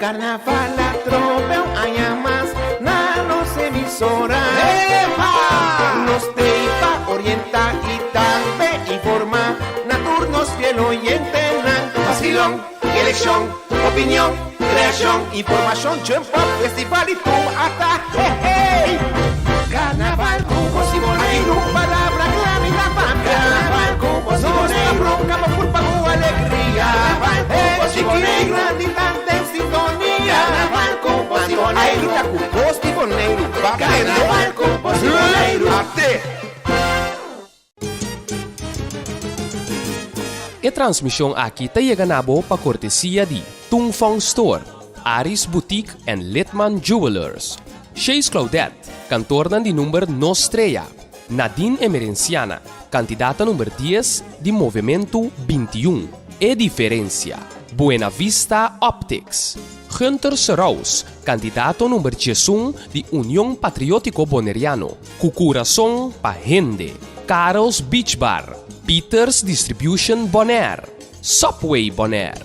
Carnaval atrobe un aña mas na nos emisora. Nos t'ei pa orienta y tambe informa na tur nos fiel oyentenan. Vacilon, eleccion, opinion, creacion, informacion, jump up, festival y tur ata. Hey hey! Carnaval cu Bos di Boneiru, palabra cla mi ta papia. Carnaval cu Bos di Boneiru, nos ta bronca bo curpa cu alegria. Carnaval cu Bos di Boneiru, grandi tan den sintonia. Carnaval cu Bos di Boneiru, ay grita cu Bos di Boneiru, ba prende. Carnaval cu Bos di Boneiru, ate. E transmishon aki ta yega na bo pa kortesia di Tung Fong Store, Aris Boutique and Litman Jewelers, Chase Claudette, kantornan di number No Strea, Nadine Emerenciana, kandidata number dies di Movementu 21, E Diferencia, Buena Vista Optics, Gunther Seraus, kandidato number 11 di Union Patriótiko Boneriano, Ku kurason pa hende, Karel's Beach Bar, Peters Distribution Bonaire, Subway Bonaire,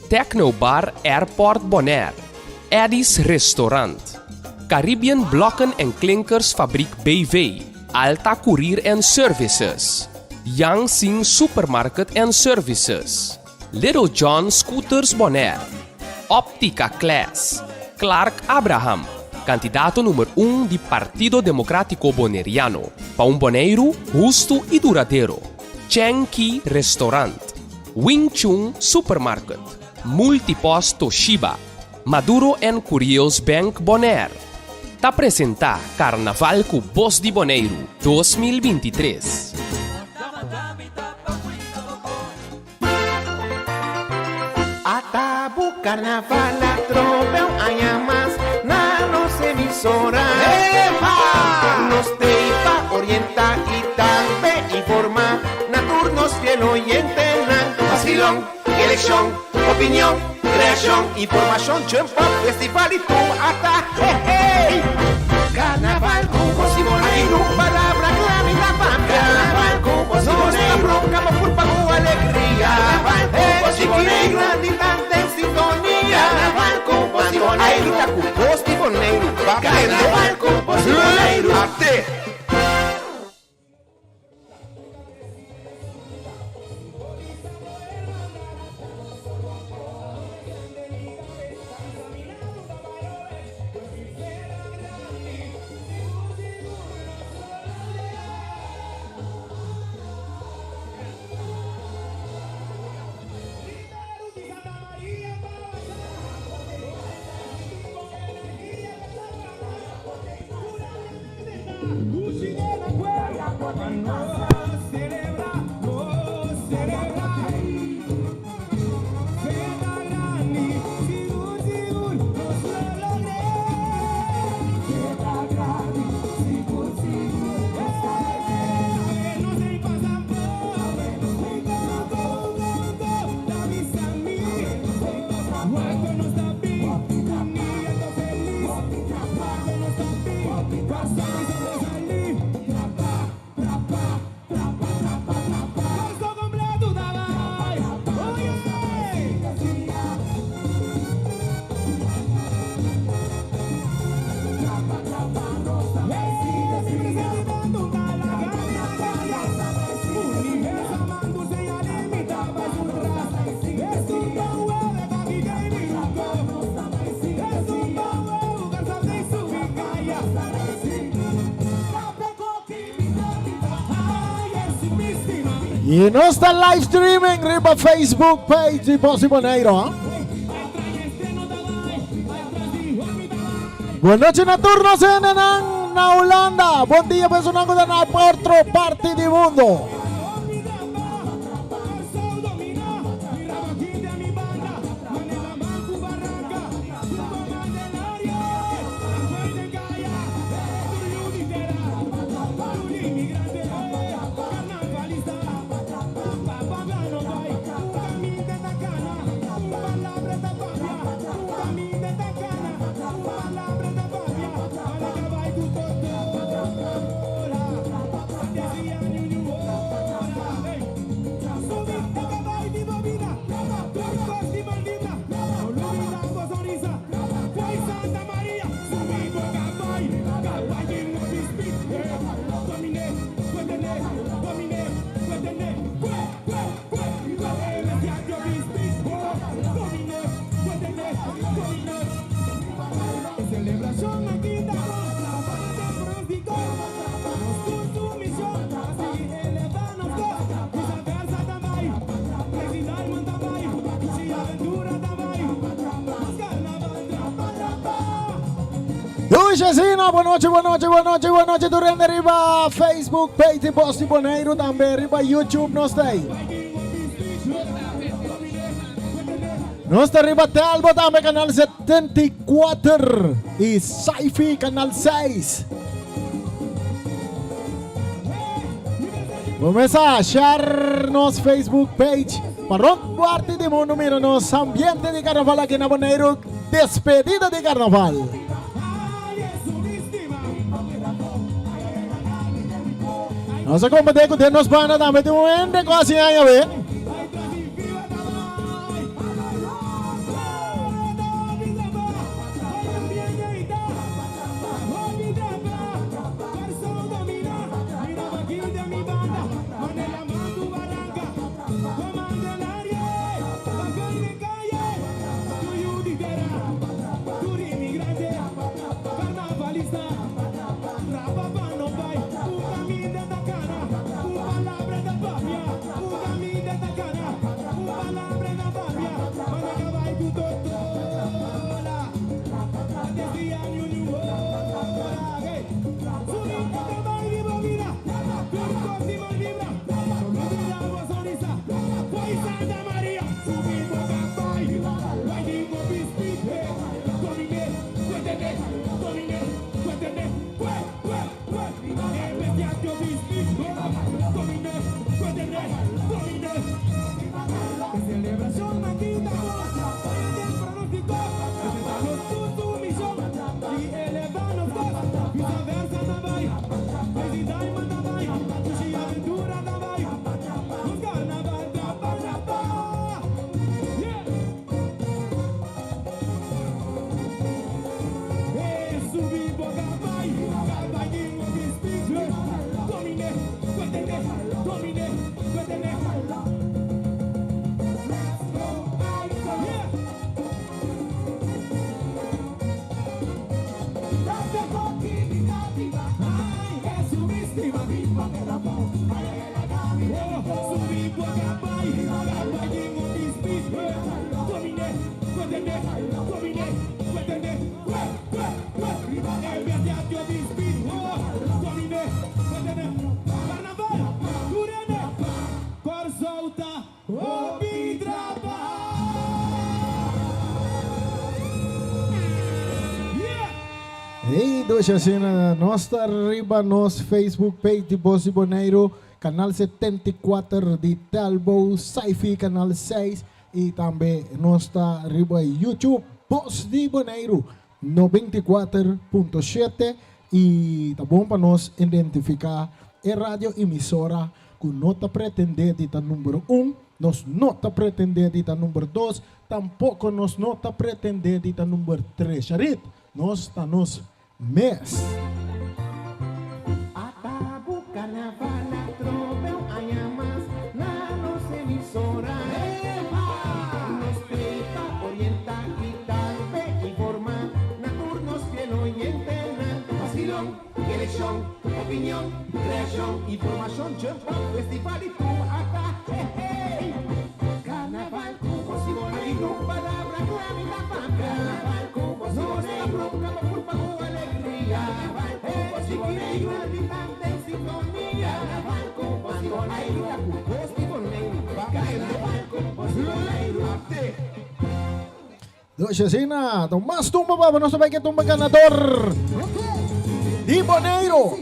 Techno Bar Airport Bonaire, Eddie's Restaurant, Caribbean Blokken en Klinkers Fabriek BV, Alta Courier and Services, Yang Sing Supermarket and Services, Little John Scooters Bonaire, Optica Class, Clark Abraham, kandidato number un di Partido Democratico Boneriano, pa un Boneiru hustu i duradero, Cheng Kee Restaurant, Wing Chun Supermarket, Multipost Toshiba, Maduro and Curios Bank Bonaire, ta presentá Karnaval ku Bos di Boneiru 2023. Ata bo carnaval atrobe un aña mas na nos emisora. Nos t'ei pa orienta y tambe informa na tur nos fiel oyentenan. Vacilon, eleccion, opinion, creacion, informacion, jump up, festival y tur ata. Hey hey! Carnaval cu Bos di Boneiru, palabra cla mi ta papia. Carnaval cu Bos di Boneiru, nos ta bronca bo curpa cu alegria. Carnaval cu Bos di Boneiru, grandi tan den sintonia. Carnaval cu Bos di Boneiru, ay grita cu Bos di Boneiru, ba prende. Carnaval cu Bos di Boneiru, ate. Y nos ta live streaming riba Facebook page di Bos di Boneiro. Buenas noches na tur nos hendenan na Hulanda. Bon dia personan ku ta na otro parti di mundo. Dushi asina, bon nochi, bon nochi, bon nochi, bon nochi tur hende riba Facebook page di Bos di Boneiru tambe riba YouTube nos ta ei. Nos ta riba Telbo tambe canal 74 y Saifi canal 6. Comenzá share nos Facebook page pa rond parti di mundo mira nos ambiente di carnaval aki na Boneiru, despedida di carnaval. Nos a comprende cu den nos banda tambe tin un hende cu haci aña be. Hey, dushi asina nos ta riba nos Facebook page di Bos di Boneiru, Canal 74 di Telbo, Saifi Canal 6 y tambe nos ta riba YouTube Bos di Boneiru 94.7 y ta bon pa nos identifica e radio emisora cu no ta pretende di ta number 1, nos no ta pretende di ta number 2, tampoco nos no ta pretende di ta number 3. Charit, nos ta nos mes. Ata bo carnaval atrobe un aña mas na nos emisora. Nos t'ei pa orienta y tambe informa na tur nos fiel oyentenan. Vacilon, eleccion, opinion, creacion, informacion, jump up, festival y tur ata. Hey hey! Carnaval cu Bos di Boneiru, palabra clave ta pa Carnaval cu Bos di Boneiru, nos ta proclama pur pa cu alegria. Carnaval cu Bos di Boneiru, habitante en sintonia. Carnaval cu Bos di Boneiru, cu Bos di Boneiru, Carnaval cu Bos di Boneiru. Dushi asina, ta mas tumba baba, nos ta bai ke tumba ganador di Boneiru.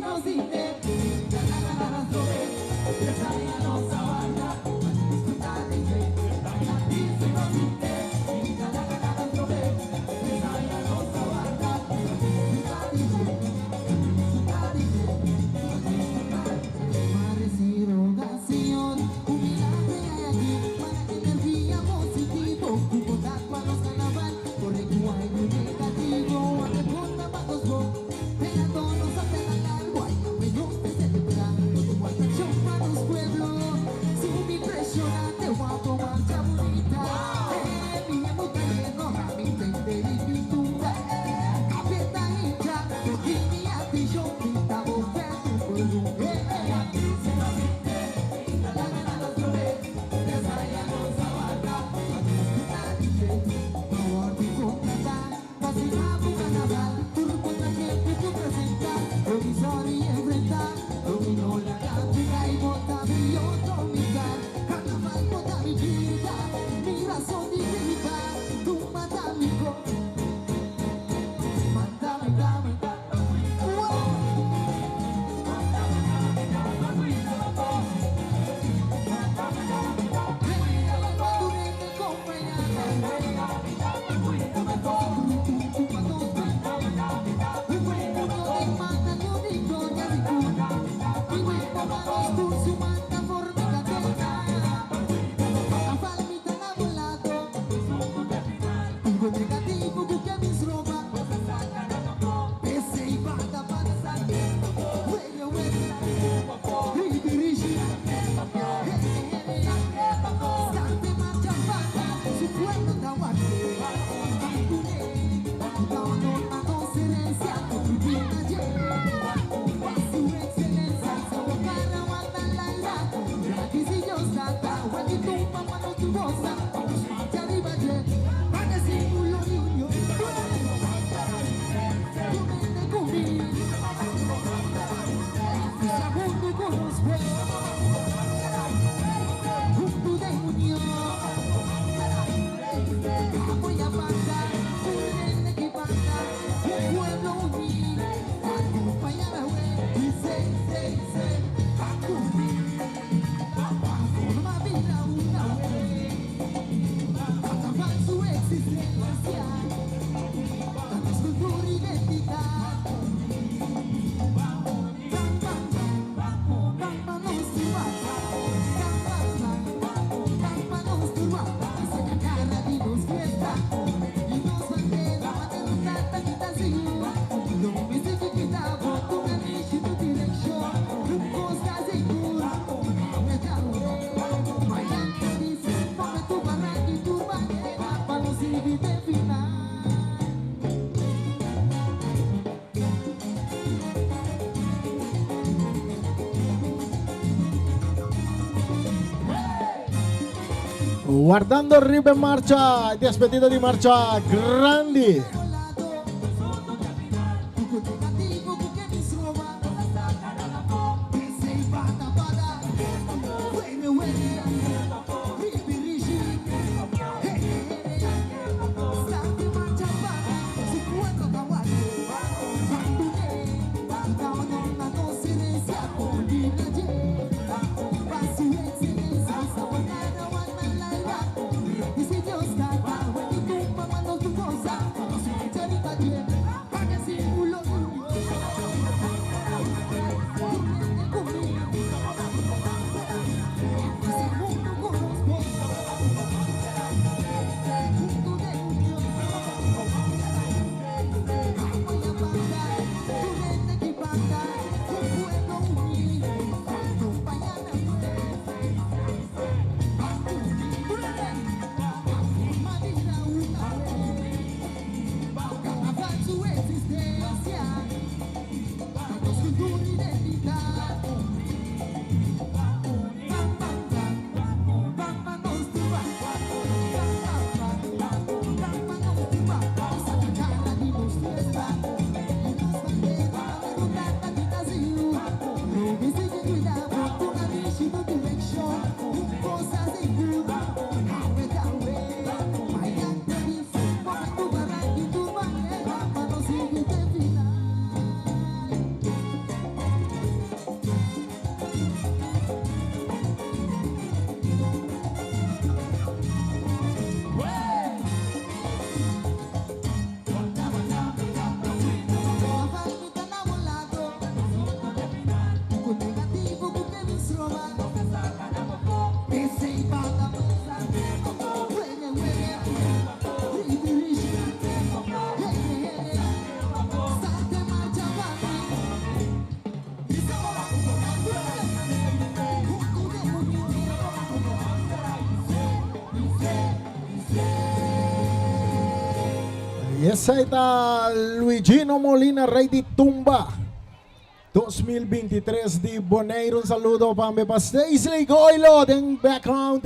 Wardando riba marcha, despedida di marcha grandi. I esei ta Luigino Molina, rei di tumba 2023 di Boneiru. Un saludo pa mi pa Stacey Goilo den background.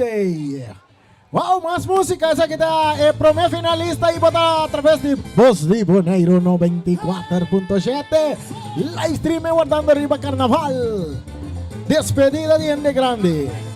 Wow, mas músika. Esaki ta e promé finalista i bo ta atraves di Bos di Boneiru 94.7. Live stream wardando riba karnaval. Despedida di hende grandi.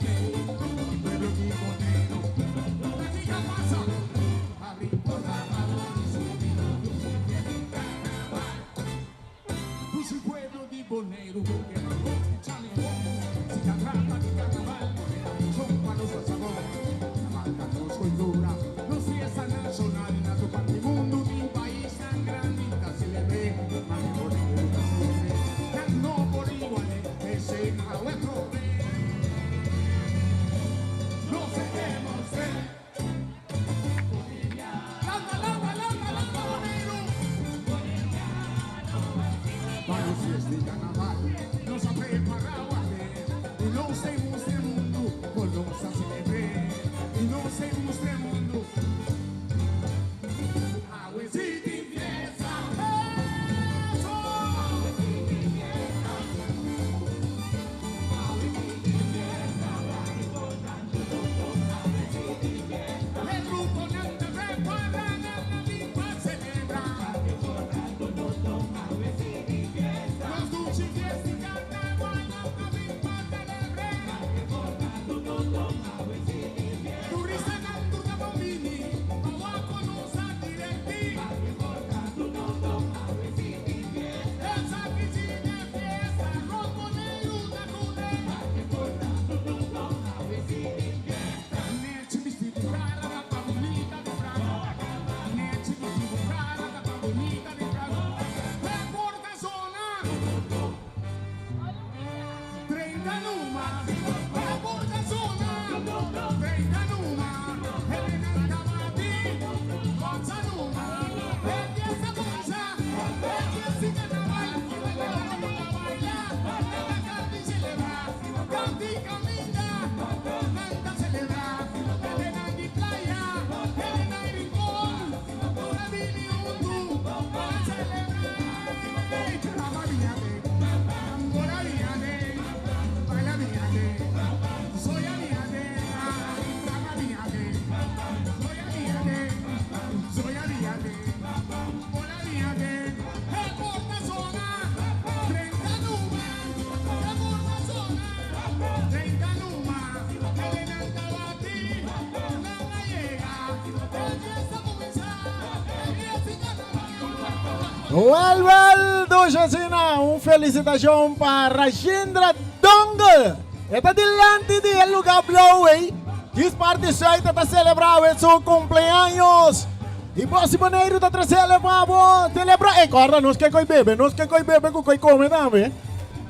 Wel, wel, dushi asina, un felicitacion pa Rajindra Dongle. E ta dilanti di e lugar blauw ey. Djis parti zuid e ta celebra awe su cumpleaños. Y Bosi Boneiru ta trecele pa bo celebra. Ey, corda, nos ke koy bebe, nos ke koy bebe cu koy come tambe.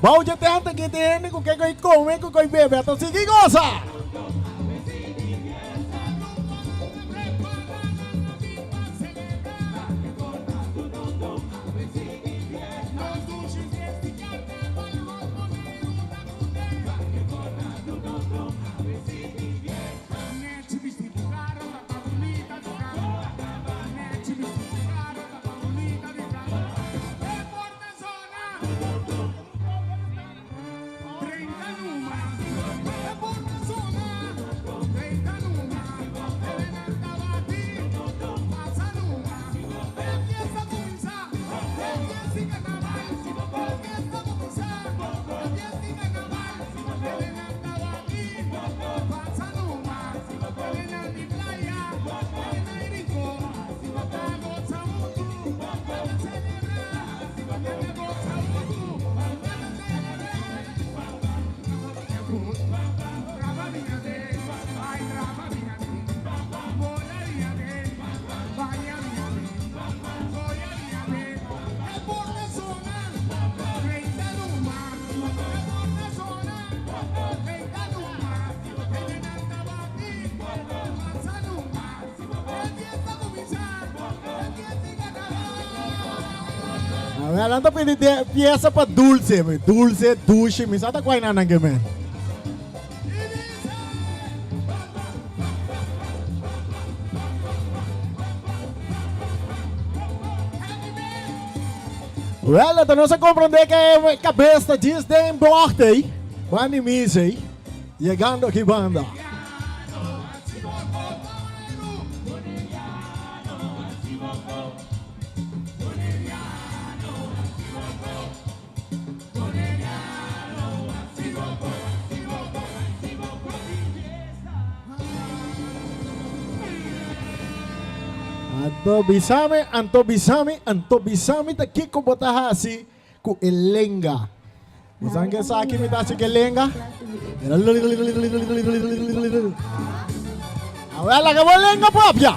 Bou dje tent aki tin hende cu ke koy come cu koy bebe. Ata sigui goza! Nan ta pidi pieza pa dulce, dulce, dushi, mi sa ta cuai nan ke men. Wel, anto nos a comprende ke e cabes ta djis den bocht ey. Banda di misa ey. Yegando aki banda. Anto bisami, anto bisami, anto bisami ta kiko bo ta hasi ku e lenga. Bo saben ke esaki mi ta hasi ku e lenga? Awel laga bo lenga papia.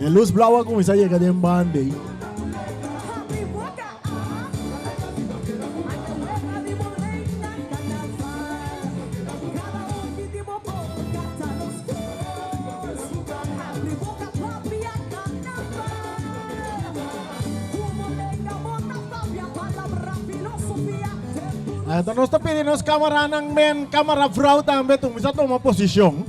E luz blauw a cuminsa yega den banda ey. Anto nos ta pidi nos camaranan men, camara vrouw tambe cuminsa tuma posicion.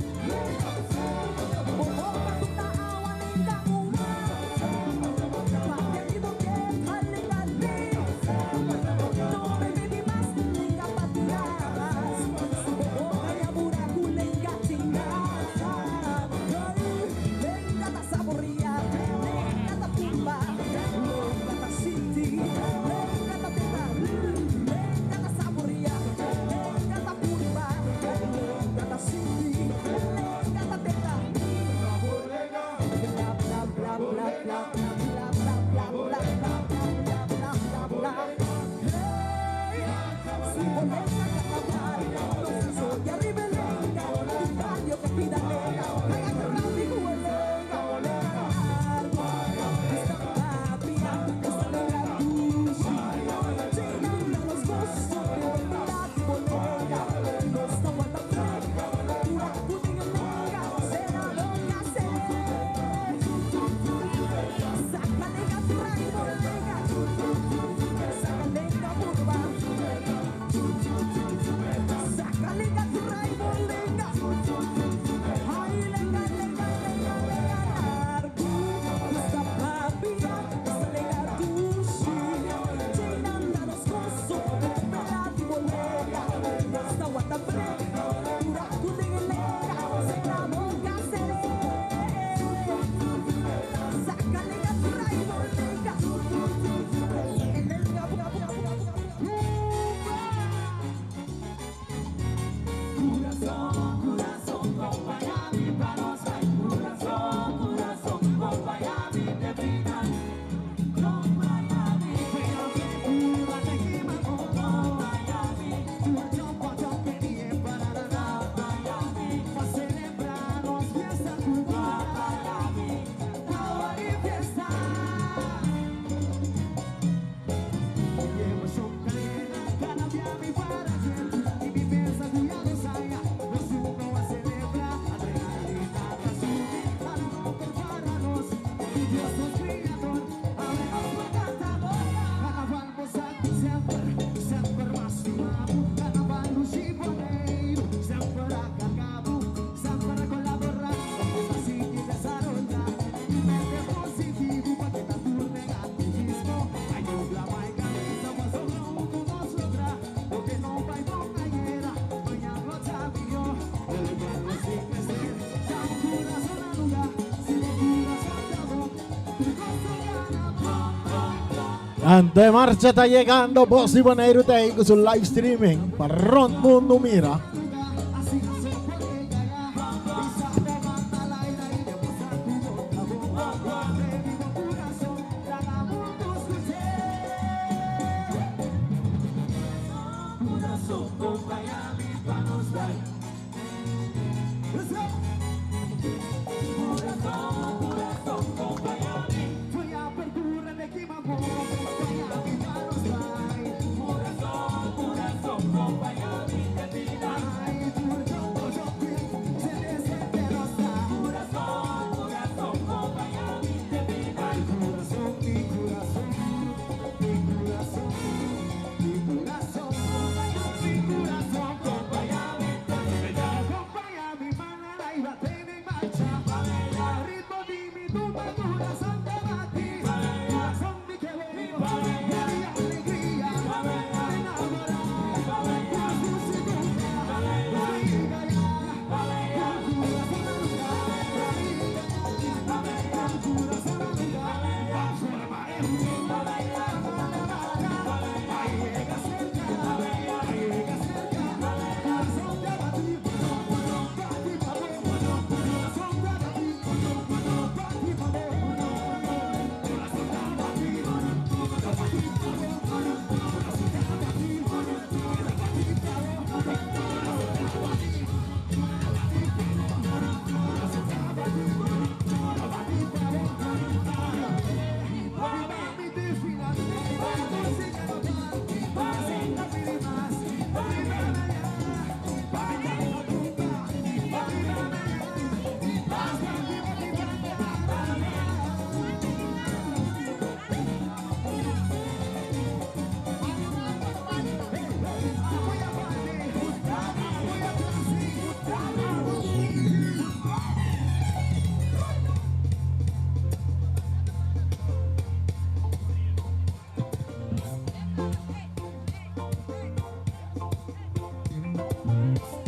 Ante marcha ta yegando Bos di Boneiru ta ku su live streaming pa rond mundo mira.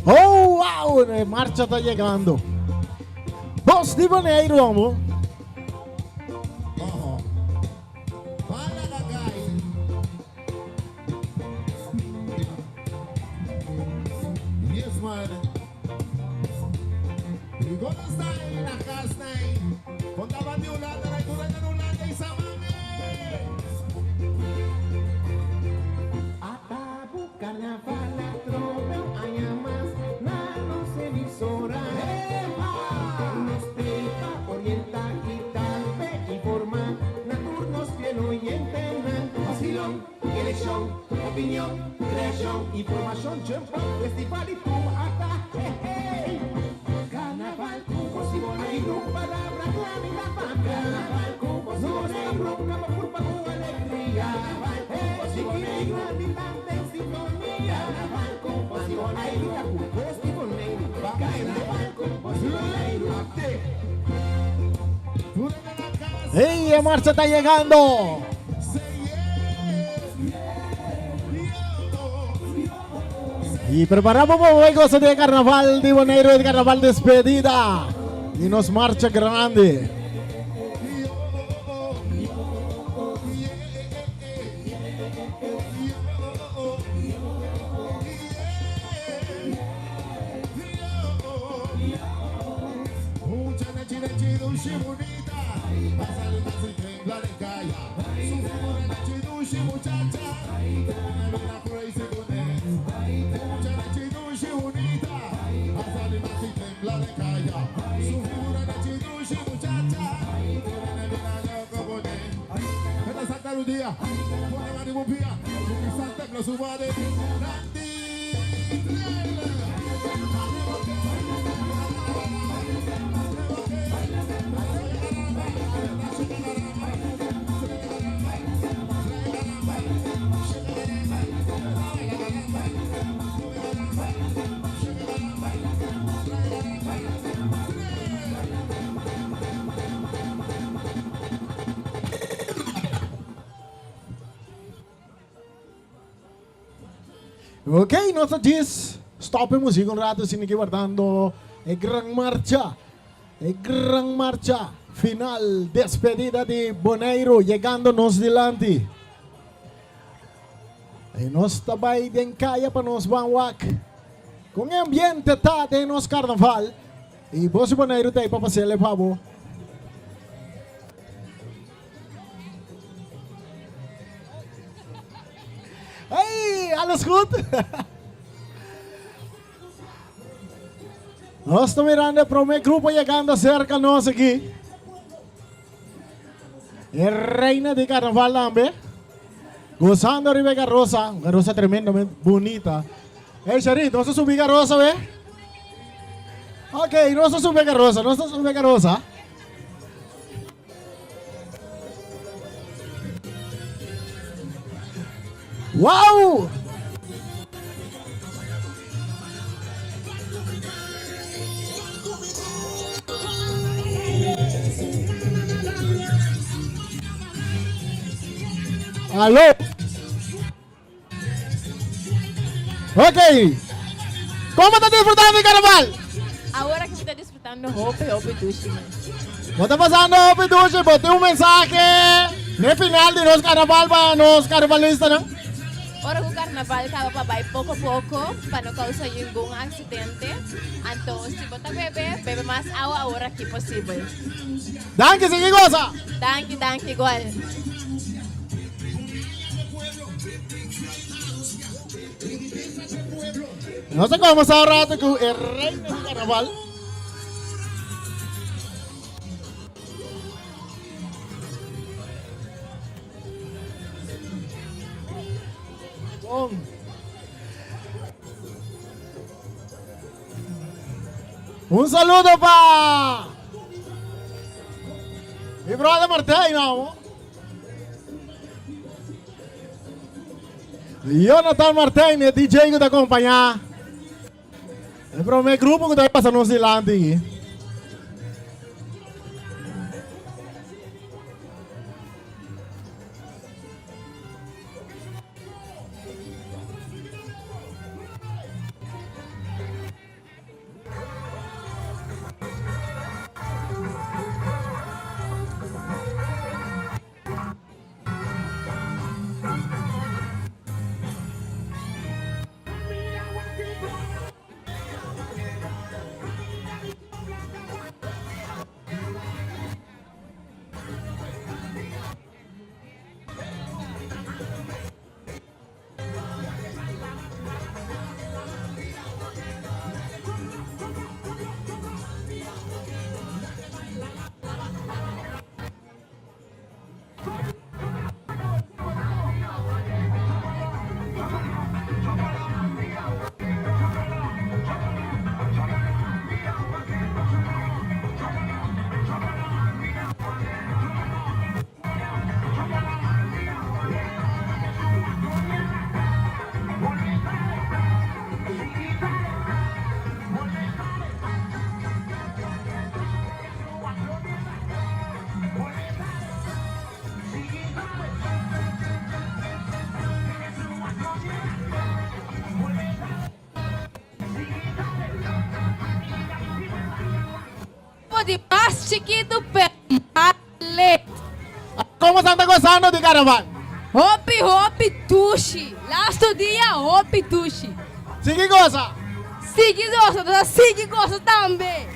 Oh, wow! E marcha ta yegando. Bos di Boneiru, amo. Yes, man. We gonna style na kas nai. Konta di Hulanda, na Hulanda, Hulanda, isa mami. Atabu carnaval atrobe un año mas na nos emisora. Nos tepa orienta y tambe informa. Na tur nos fiel oyentenan. Vacilón, elección, opinión, creación, información, jump up, festival y tu ata. Hey, hey. Carnaval ku Bos di Boneiru, palabra clave na Carnaval ku Bos di Boneiru, kama curpa ku alegria. Carnaval ku Bos di Boneiru, en sintonía. Carnaval ku Bos di Boneiru, ku Bos di Boneiru. Carnaval ku Bos di Boneiru. ¡Hey, e marcha ta yegando! Y preparamos para el gozo de carnaval di Boneiru, el carnaval despedida. Y nos marcha grande. Ok, nos ta djis stop e muziek un rato asina ki wardando e gran marcha, e gran marcha final, despedida di Boneiru yegando nos dilanti. I nos ta bai den kaya pa nos ban wak kon e ambiente ta den nos karnaval. I bo si Boneiru ta ei pa pasel e pa bo. Hey, alles goed? Nos ta mirando e prome grupo yegando cerca nos aki. E reina di carnaval tambe. Gozando riba e carroza. Un carroza tremendamente bonita. Hey, Sharit, nos a subi carroza, be? Ok, nos a subi carroza, nos a subi carroza. Wow! Aló. Ok. Como ta disfrutando di carnaval? Awor cu mi ta disfrutando hopi hopi dushi mes. Bo ta pasando hopi dushi? Bo tin un mensahe n'e final di nos carnaval pa nos carnavalistanan? Ora cu carnaval caba pa bay poco poco pa no causa ningun accidente. Anto si bo ta bebe, bebe mas awa awor aki posibel. Danki, sigui goza! Danki, danki igual. Nos a comenzá un rato cu e reina di carnaval. Bon. Un saludo pa mi brother Martijn, no? Jonathan Martijn, e DJ ku ta acompañá. E promé grupo ku ta pasa nos dilanti. Di mas chikitu pero mas lit. Como esnan ta gozando di carnaval? Hopi hopi dushi. Lastu dia hopi dushi. Sigui goza. Sigui goza, nos a sigui goza tambe.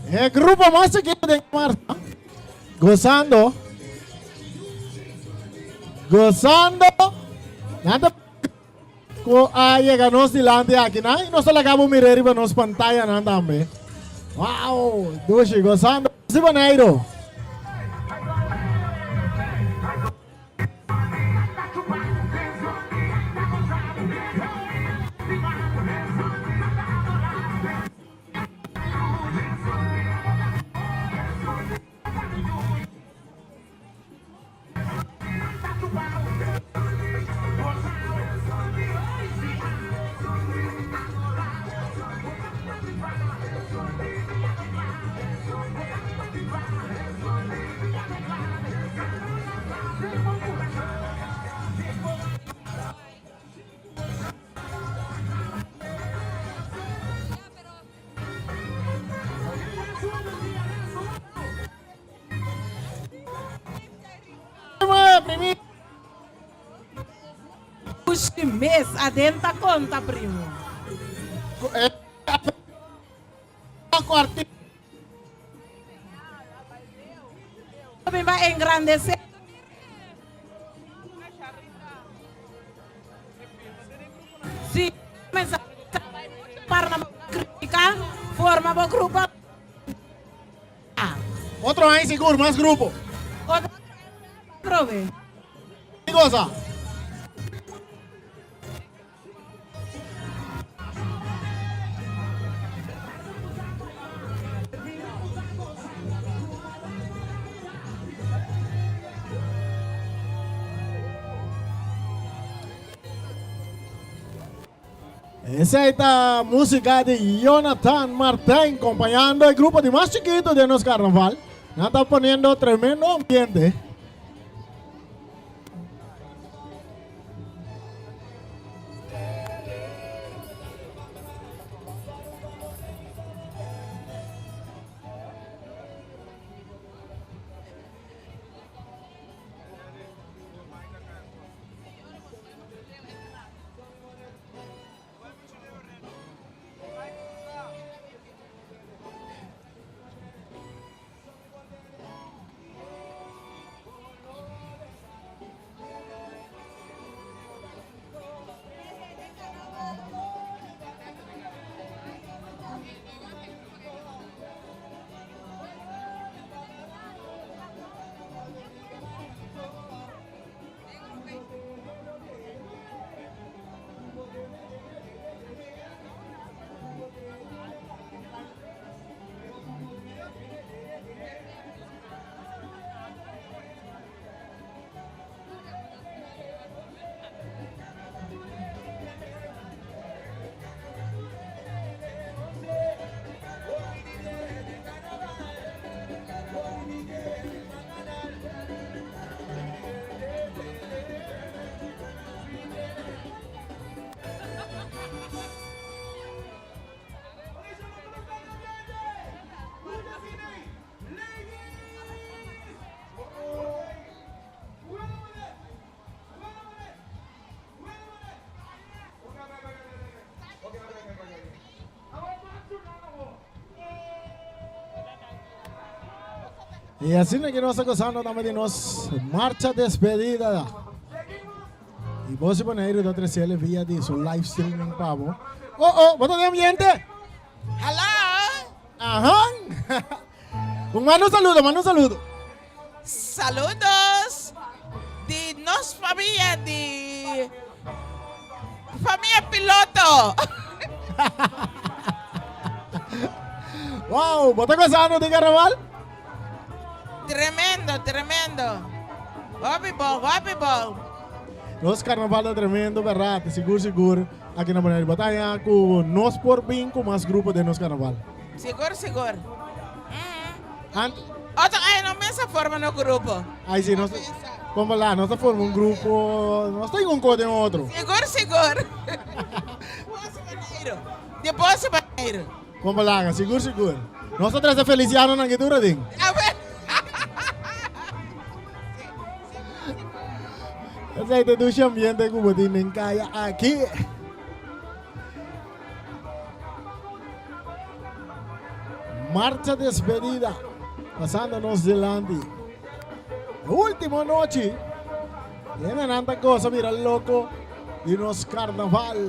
E grupo mas chiquito den marcha, gozando. Gozando. Nan ta ku a yega nos dilanti aki nan i nos ta laga bo mira riba nos pantayanan tambe. Wow, dushi, gozando di Boneiru. Pushi mes aden ta konta primo. Mi ba engrandece. Si para critica, forma bo grupo. Otro aña sigur, mas grupo. Otro vez. Cosa? Esei ta músika di Jonathan Martijn kompañando e grupo di mas chikitu den nos karnaval. Nan ta poniendo tremendo ambiente. Y asina que nos ta gozando tambe di nos marcha despedida. Y Bosi Boneiru ta trece via di su live streaming pa bo. Oh, oh, bo ta den ambiente? Hello. Aha. Un manda un saludo, manda un saludo. Saludos di nos famia di famia piloto. Wow, bo ta gozando di carnaval? Tremendo, tremendo. Hopi bon, hopi bon. Nos carnaval ta tremendo, berdad. Sigur, sigur. Aki na Bonaire. Bo ta haña cu nos por bin cu mas grupo den nos carnaval. Sigur, sigur. Ant Otro aña no mester forma no grupo. Ay, si, nos, como la, nos ta forma un grupo, nos ta un co den otro. Sigur, sigur. Boso Boneiru. Di Boso Boneiru. Como la, sigur, sigur. Nos ta trece Feliciano nan que dura ding. A ver. Esey ta dushi ambiente cu bo tin den caya aki. Marcha despedida pasando nos dilanti. E ultimo nochi. Hendenan ta gosa bira loko di nos karnaval.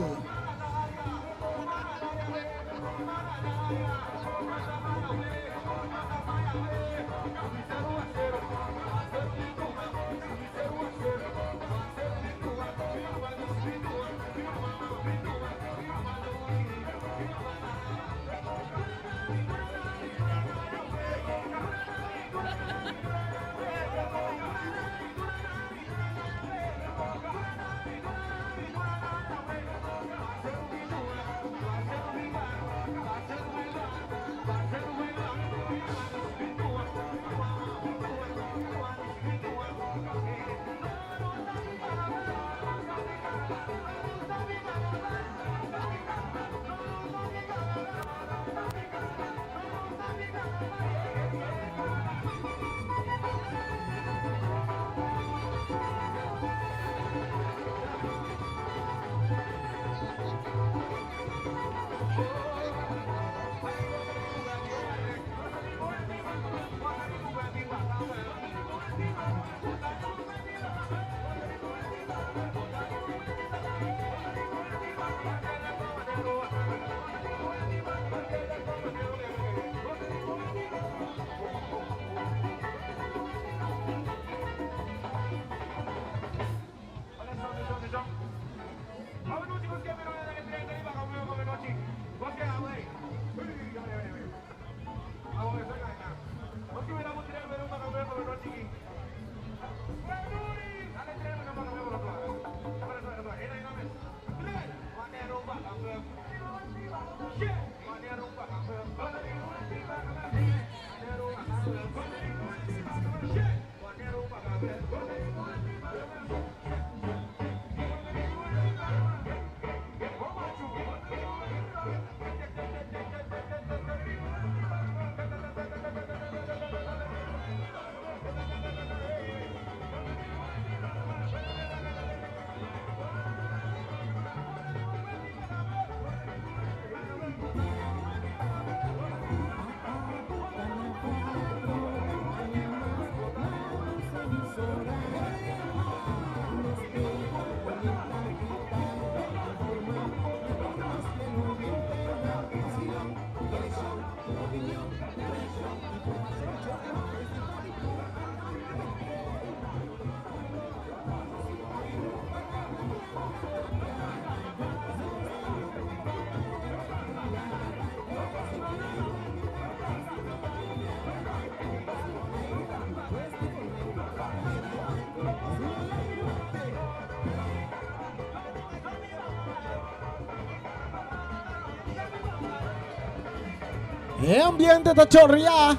E ambiente ta chorreá.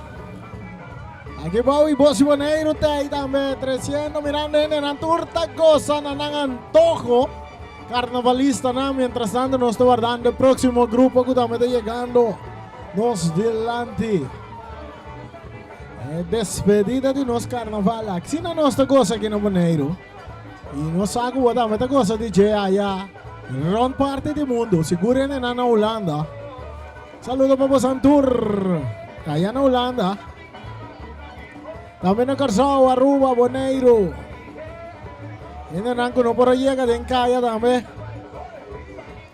Aki bou i Bos i Boneiru ta ei tambe treciendo mirando hendenan tur ta goza na nan antoho carnavalistanan. Mientras tanto nos ta wardando e próximo grupo cu tambe ta yegando nos dilanti. E despedida di nos carnaval. Asina nos ta goza aki na Boneiru. I nos sa ku bo tambe ta gosa di dje aya rònt parti di mundu, sigur hendenan na Hulanda. Saludo pa bosan tur aya na Hulanda. Tambe na Kòrsou, Aruba, Boneiru. Hendenan ku no por a yega den kaya tambe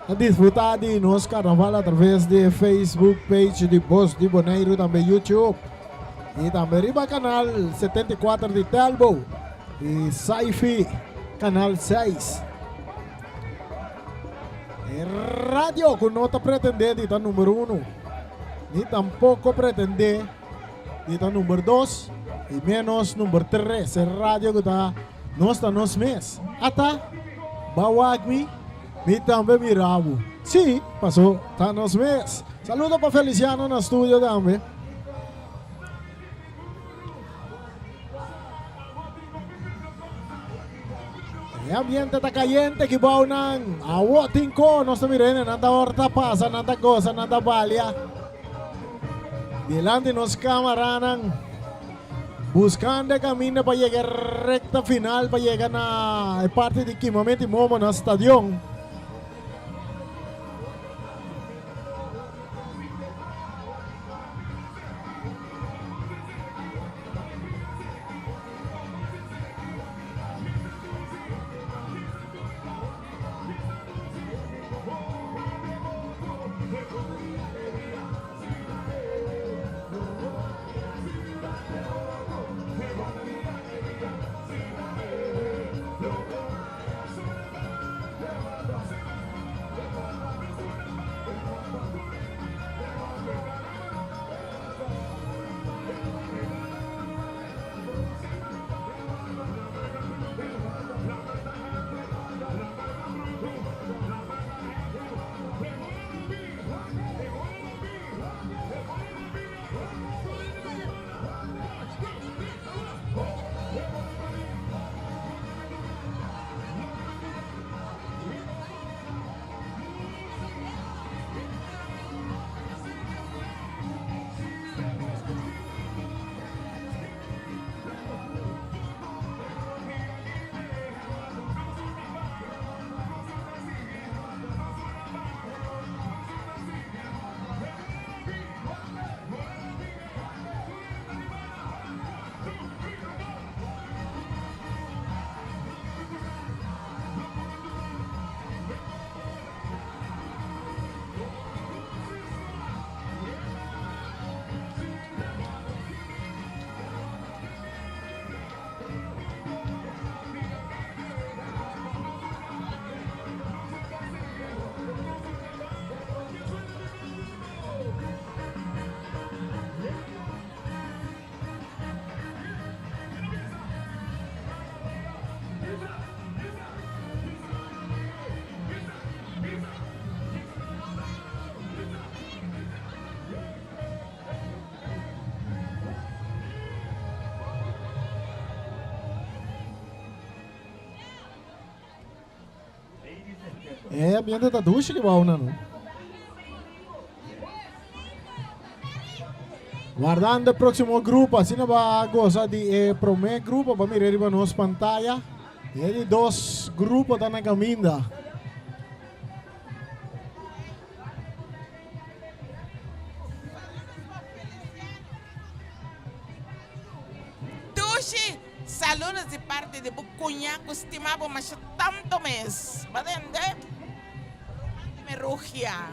a disfrutá di nos karnaval atraves di e Facebook page di Bos di Boneiru, tambe YouTube. I tambe riba kanal 74 di Telbo i Saifi kanal 6. E radio ku no ta pretendé di ta numero uno, ni tampoko pretendé di ta number dos i ménos number tres. E radio ku ta nos ta nos mes. Ata, ba wak mi, mi tambe mira bo. Sí, paso ta nos mes. Saludo pa Feliciano na studio tambe. E ambiente ta cayente ki bou nan. Awo tin ko nos ta mira hende nan ta horta pasa, nan ta goza, nan ta balia. Dilanti nos camaranan buscando e caminda pa yega e recta final pa yega na e parti di kimamento y momo na stadion. E ambiente ta dushi di bou nan. Wardando e próximo grupo, asina ba goza di e promé grupo, ba mira riba nos pantaya. E di dos grupo ta na caminda. Dushi, saludos di parti di bo cuña cu stima bo masha tanto mes. Bo tende? Ruman di mi Rugia.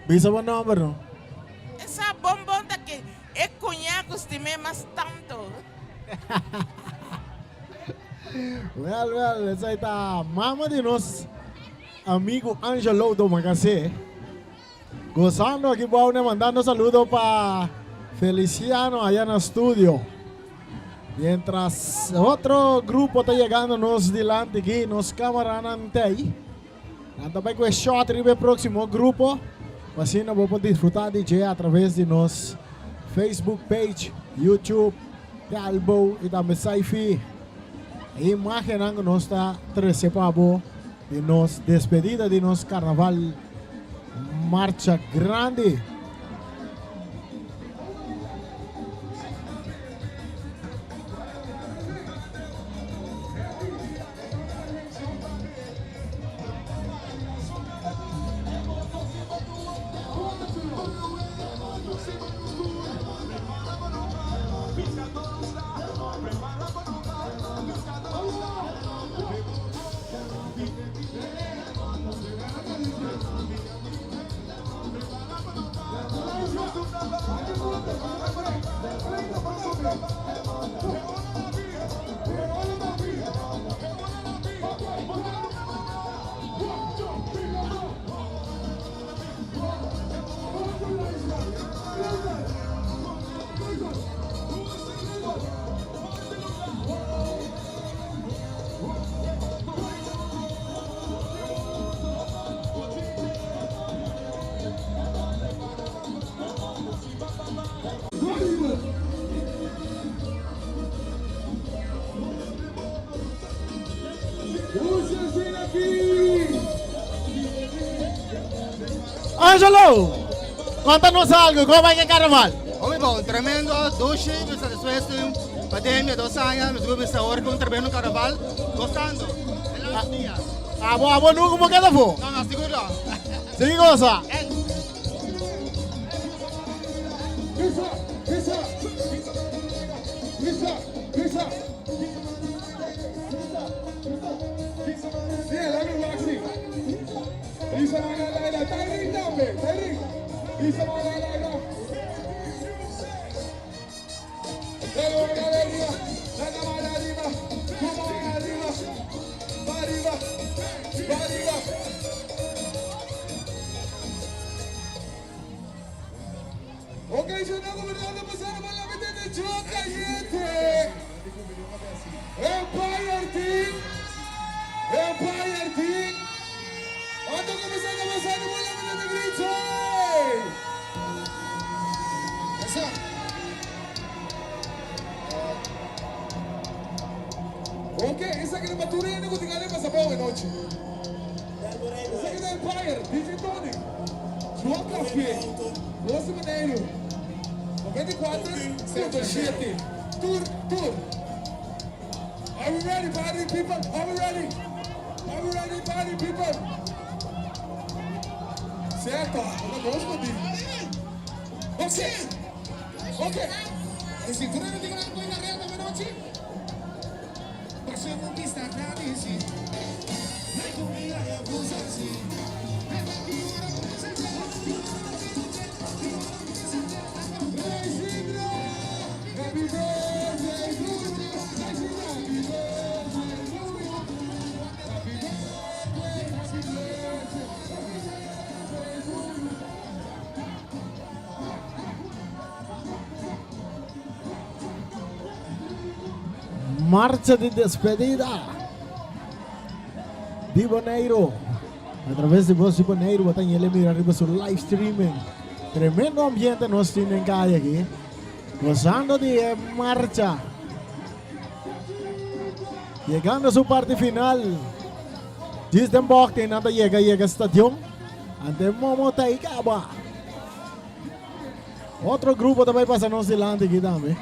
Bisa bo nomber no. Esa bon bon ta ke e cuña cu stim'é mas tanto. Wel, wel, esai ta mama di nos amigo Angelo Domacassé. Gozando aki Boune mandando saludo pa Feliciano allá na studio. Mientras otro grupo ta yegando nos dilanti aki, nos camaranan tey. Nan ta bay cu e shot riba e proximo grupo. Pa asina bo por disfruta di dje a traves di nos Facebook page, YouTube, Telbo y tambe Saifi. E imagennan cu nos ta trece pa bo di nos despedida di nos carnaval marcha grandi. Angelo, conta nos algo, como vai e carnaval? Hopi bon, tremendo, dushi, mi sta despues di un pandemia, dos aña, mi ta awor cu un tremendo carnaval, gozando, e laatste dia. Abo, abo nunca bo keda afo? No, no, sigur no. Sigui goza. Marcha di despedida di Boneiru. A traves di Voz di Boneiru bo ta yele mira riba su live streaming. Tremendo ambiente nos tin den kaya aki. Gozando di e marcha. Yegando su parti final. Djis den bòkte nan ta yega yega stadion. Ante Momo ta ei kaba. Otro grupo ta bai pasa nos dilanti aki tambe.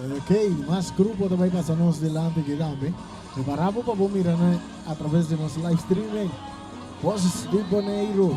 Ok, mas grupo ta bai pasa nos dilanti aki tambe. Prepara bo pa bo mira nan a traves di nos live streaming. Voces di Boneiru.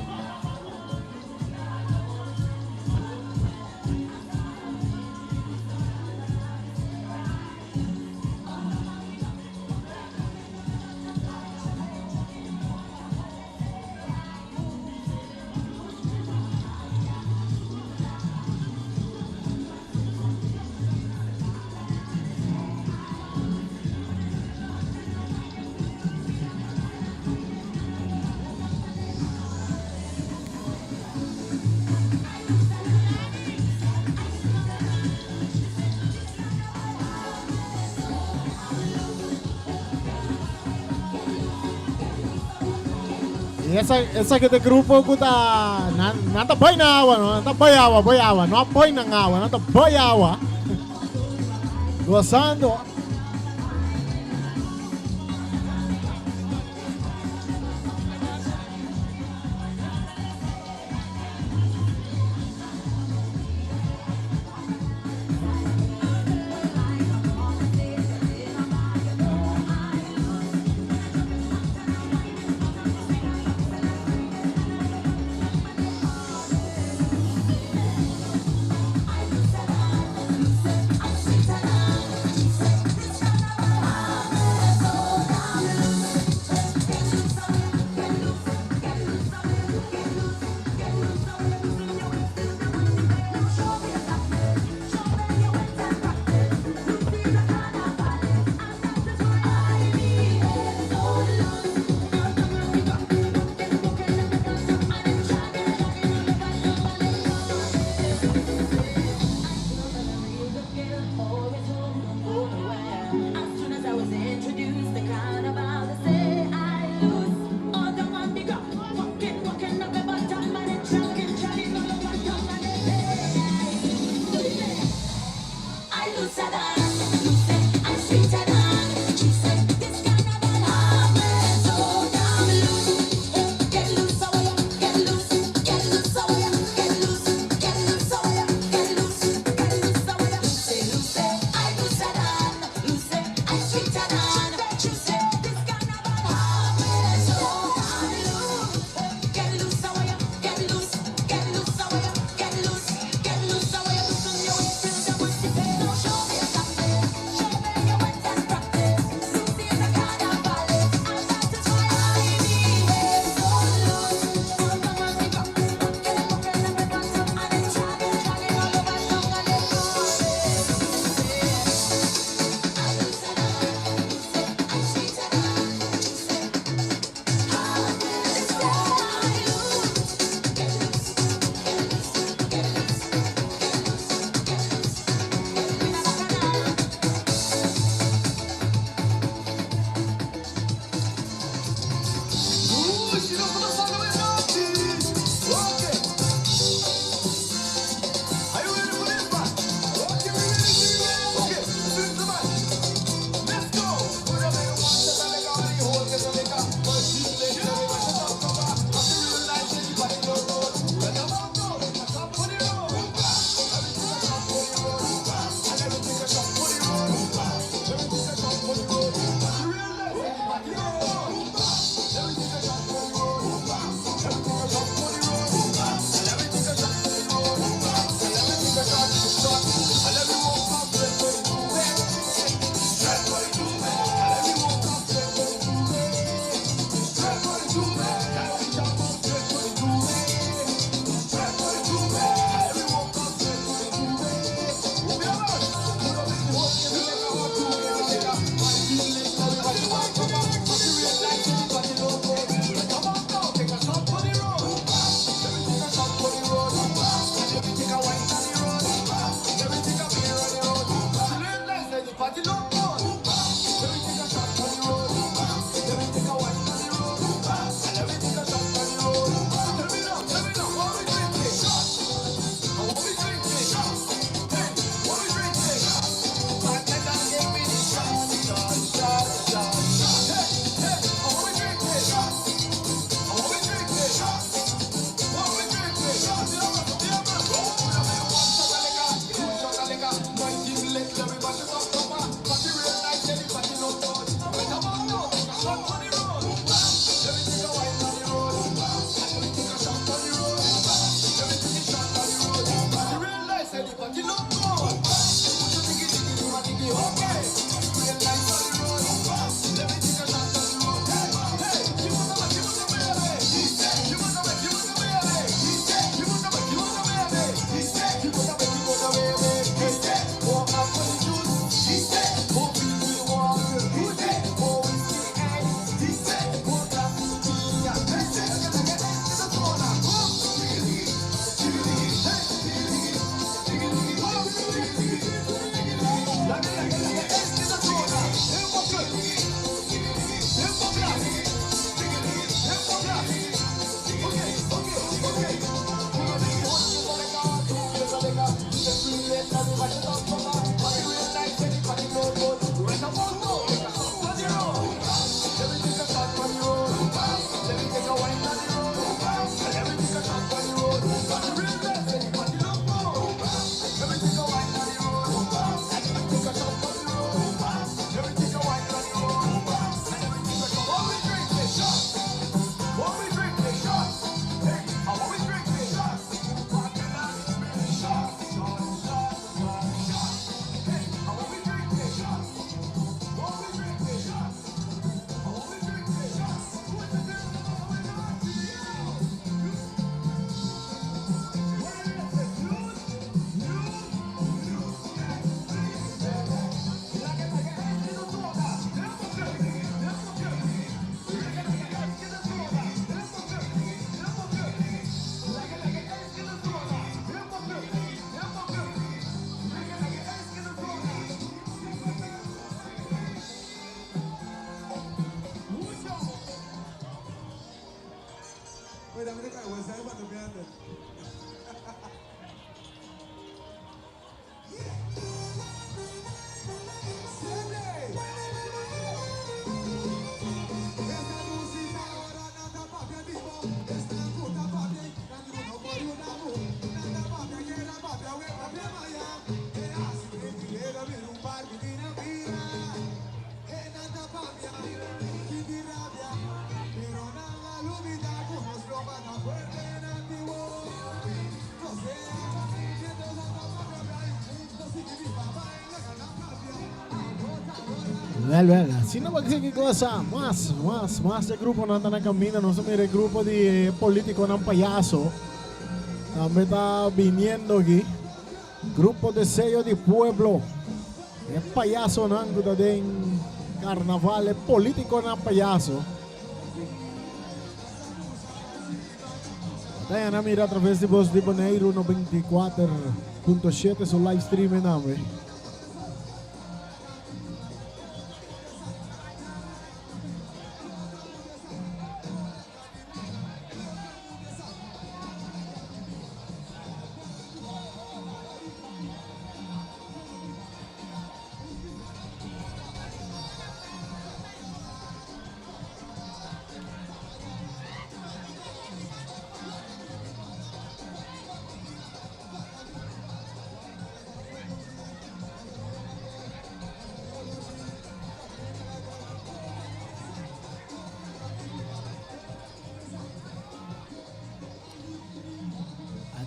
Y esa, esa que te grupo que ta, nan, nan ta boy na agua, no, nan ta boy agua, boy agua, no boy na agua, nan ta boy agua. Gozando. Wel, wel, asina bo sigui gosa. Mas, mas, mas e gruponan ta na kaminda. Nos a mira e grupo di politikonan payaso tambe ta biniendo aki. Grupo Deseo di Pueblo. E payasonan ku ta den karnaval, e politikonan payaso. Diana mira a través di Bos di Boneiru 94.7 su live streaming tambe.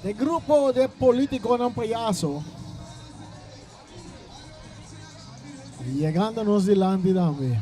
De grupo de políticonan payaso. Yegando nos dilanti tambe.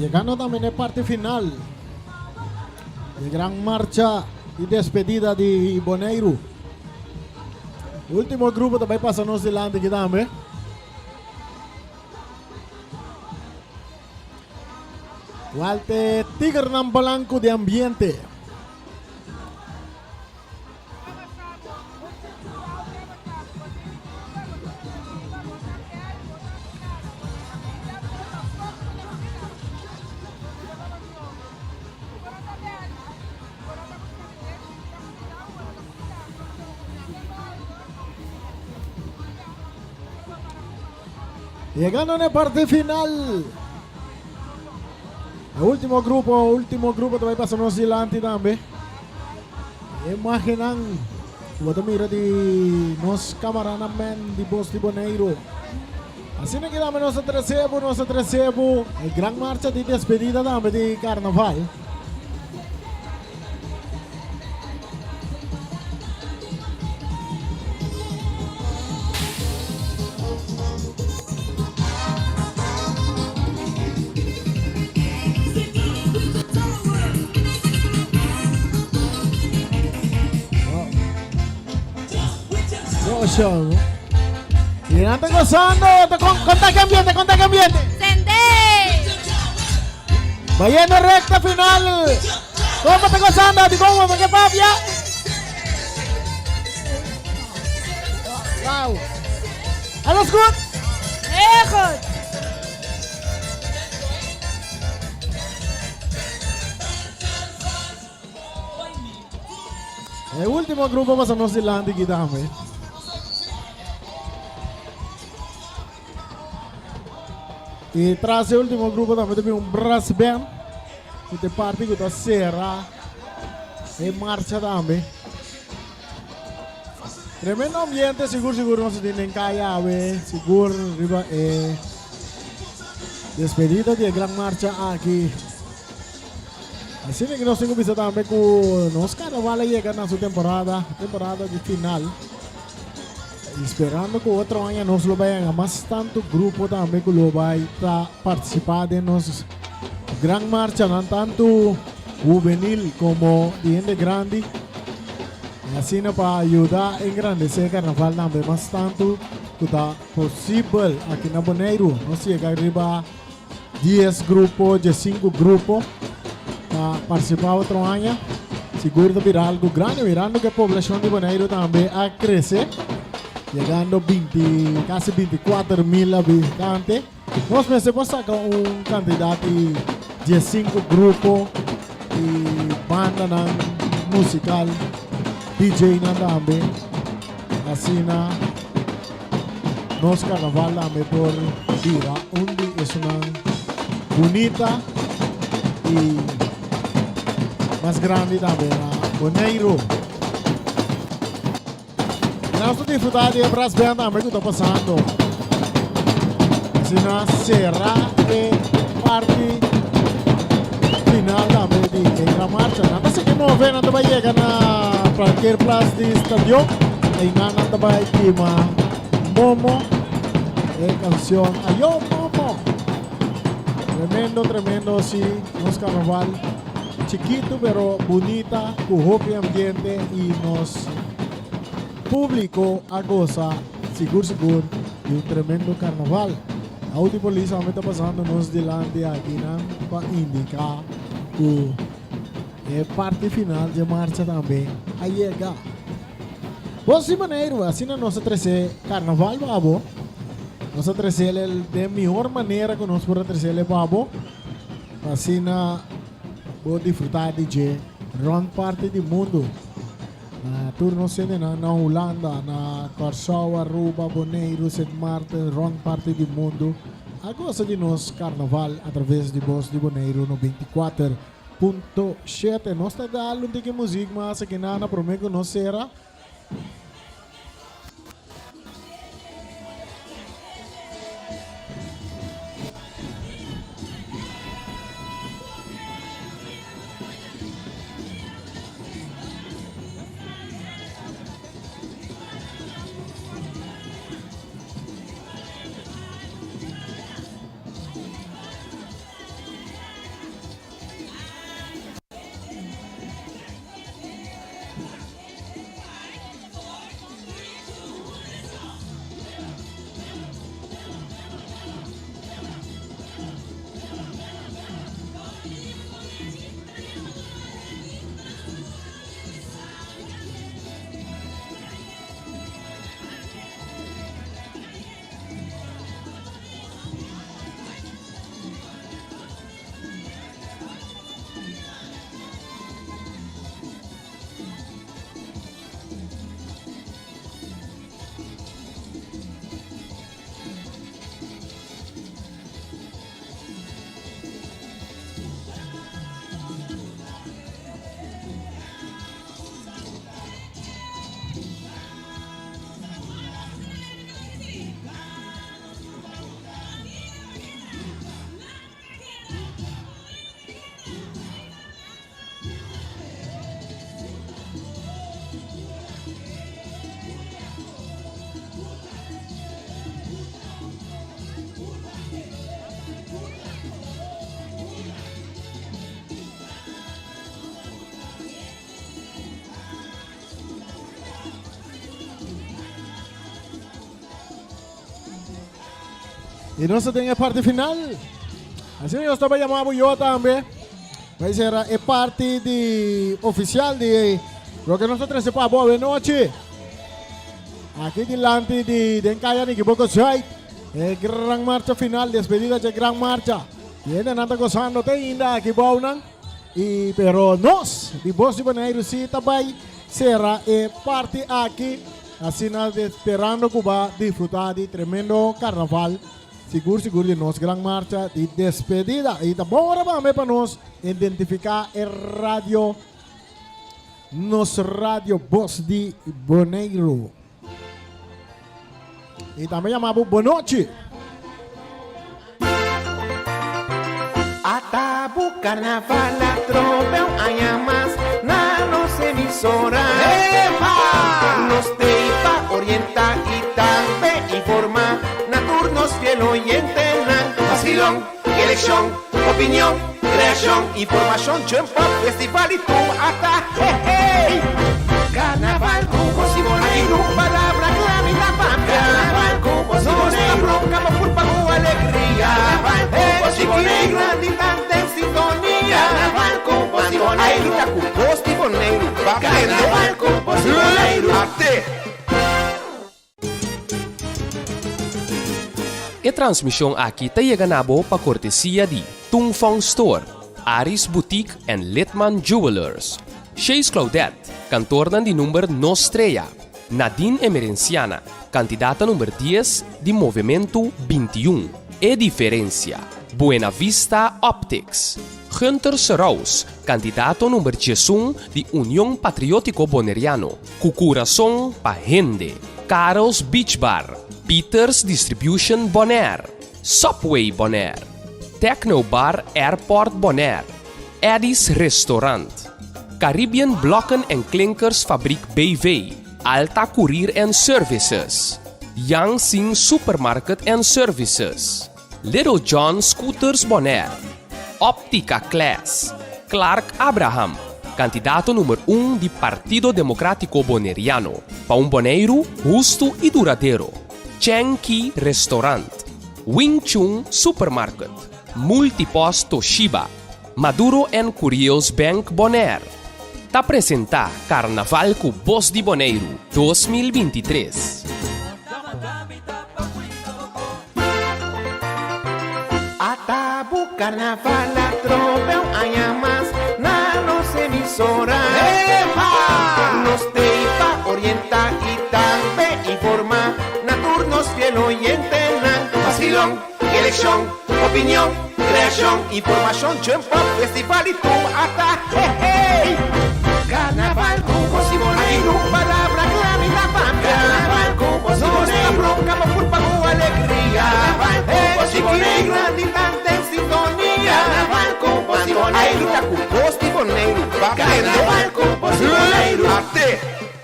Yegando tambe na e parti final di e gran marcha di despedida di Boneiru. Ultimo grupo ta bai pasa nos dilanti aki tambe. Walter Tigernan Blanco di ambiente. Yegando na e parti final. E ultimo grupo, ultimo grupo ta bai pasa nos dilanti tambe. E imagennan ku bo ta mira di nos camaranan di Bos di Boneiru. Asina ki tambe nos ta trece bo, nos ta trece bo e gran marcha di despedida tambe di carnaval. Y nan ta gozando, ta con, conta que ambiente, conta que ambiente. Sende! Bayendo recta final. Como ta gozando? Di como, porque papia. Wow. Alles goed? Heel goed. E último grupo pasa nos dilanti aquí tambe. Y tras e último grupo tambe ta bin un brass band ku ta e parti ku ta sera e marcha tambe. Tremendo ambiente sigur sigur nos tin den kaya awe sigur riba e despedida di e gran marcha aki. Asina ku nos tin ku bisa tambe ku nos karnaval a yega na su temporada, temporada di final. Y sperando cu otro aña nos lo bay haya mas tanto grupo tambe cu lo bay ta participa den nos gran marchanan tanto hubenil como di hende grandi. Y asina pa ayuda engrandece carnaval tambe mas tanto cu ta posibel aki na Boneiru. Nos yega riba dies grupo, diescinco grupo pa participa otro aña. Sigur ta bira algo grandi, mirando cu e poblacion di Boneiru tambe a crece, yegando binti, casi binticuater mil habitante. Nos mester por saca un cantidad di diescinco grupo y bandanan musical, DJnan tambe. Asina. Nos carnaval tambe por bira un di esunnan bunita y mas grandi tambe na Boneiru. Nos ta disfruta di e brass band tambe cu ta pasando. Asina cera e parti final tambe di e gran marcha. Nan ta sigui move, nan ta bay yega na parkeerplaats di stadion. Einan nan ta bai kima Momo, e canción Ayo Momo. Tremendo, tremendo, sí, nos carnaval chiquito pero bunita, cu hopi ambiente y nos publico a goza sigur sigur di un tremendo carnaval. Auto y polis ame ta pasando nos dilanti akinan pa indica cu e parti final dje marcha tambe a yega. Bos di Boneiru, asina nos a trece carnaval pa bo. Nos a trece den mihor manera cu nos por a trece pa bo. Pa asina bo disfruta di dje rond parti di mundo. Na tur nos hendenan na Hulanda, na Kòrsou, Aruba, Boneiru, Sint Maarten, rond parti di mundo a gosa di nos carnaval a traves di Bos di Boneiru 94 .7 Nos ta dal un tiki muziek mas aki nana prome ku nos sera. I nos ta den e parti final. Asina nos ta bai yama bo yo tambe. Bai sera e parti di ofisial di loke nos ta trese pa bo awenochi. Aki dilanti di den Kaya Nikiboko Zuid. E gran marcha final, despedida dje gran marcha. I hendenan ta gosando te ainda aki bounan. I pero nos di Bos di Boneiru si ta bai sera e parti aki. Asina sperando ku ba disfruta di tremendo karnaval. Sigur sigur di nos gran marcha di despedida. I ta bon ora bambe pa nos identifiká e radio, nos radio Bos di Boneiru. I tambe yama bo bonochi. Ata bo carnaval atrobe un aña mas na nos emisora. Nos tei pa orienta y tambe informa na tur nos fiel oyentenan. Vacilon, eleccion, opinion, creacion, informacion, jump up, festival y tur ata. Hey hey! Carnaval cu Bos di Boneiru, palabra cla mi ta papia. Carnaval cu Bos di Boneiru, nos ta bronca bo curpa cu alegria. Carnaval cu Bos di Boneiru, grandi tan den sintonia. Carnaval cu Bos di Boneiru, ay grita cu Bos di Boneiru, ba prende. Carnaval cu Bos di Boneiru, ate. E transmishon aki ta yega na bo pa kortesia di Tung Fong Store, Aris Boutique and Litman Jewelers, Chase Claudette, kantornan di number No Strea, Nadine Emerenciana, kandidata number dies di Movementu 21, E Diferencia, Buena Vista Optics, Gunther Seraus, kandidato number 11 di Union Patriótiko Boneriano, Ku kurason pa hende, Karel's Beach Bar, Peters Distribution Bonaire, Subway Bonaire, Techno Bar Airport Bonaire, Eddie's Restaurant, Caribbean Blokken en Klinkers Fabriek BV, Alta Courier and Services, Yang Sing Supermarket and Services, Little John Scooters Bonaire, Optica Class, Clark Abraham, kandidato number un di Partido Democratico Boneriano, pa un Boneiru hustu i duradero, Cheng Kee Restaurant, Wing Chun Supermarket, Multipost Toshiba, Maduro and Curios Bank Bonaire, ta presentá Karnaval ku Bos di Boneiru 2023. Ata bo carnaval atrobe un aña mas na nos emisora. Nos tei pa orienta y tambe informa na tur nos fiel oyentenan. Vacilon, eleccion, opinion, creacion, informacion, jump up, festival y tur ata. Hey hey! Carnaval cu Bos di Boneiru, palabra cla mi ta papia. Carnaval cu Bos di Boneiru, nos ta bronca bo culpa cu alegria. Carnaval cu Bos di Boneiru, grandi tan den sintonia. Carnaval cu Bos di Boneiru, ay grita cu Bos di Boneiru, ba prende. Carnaval cu Bos di Boneiru, ate.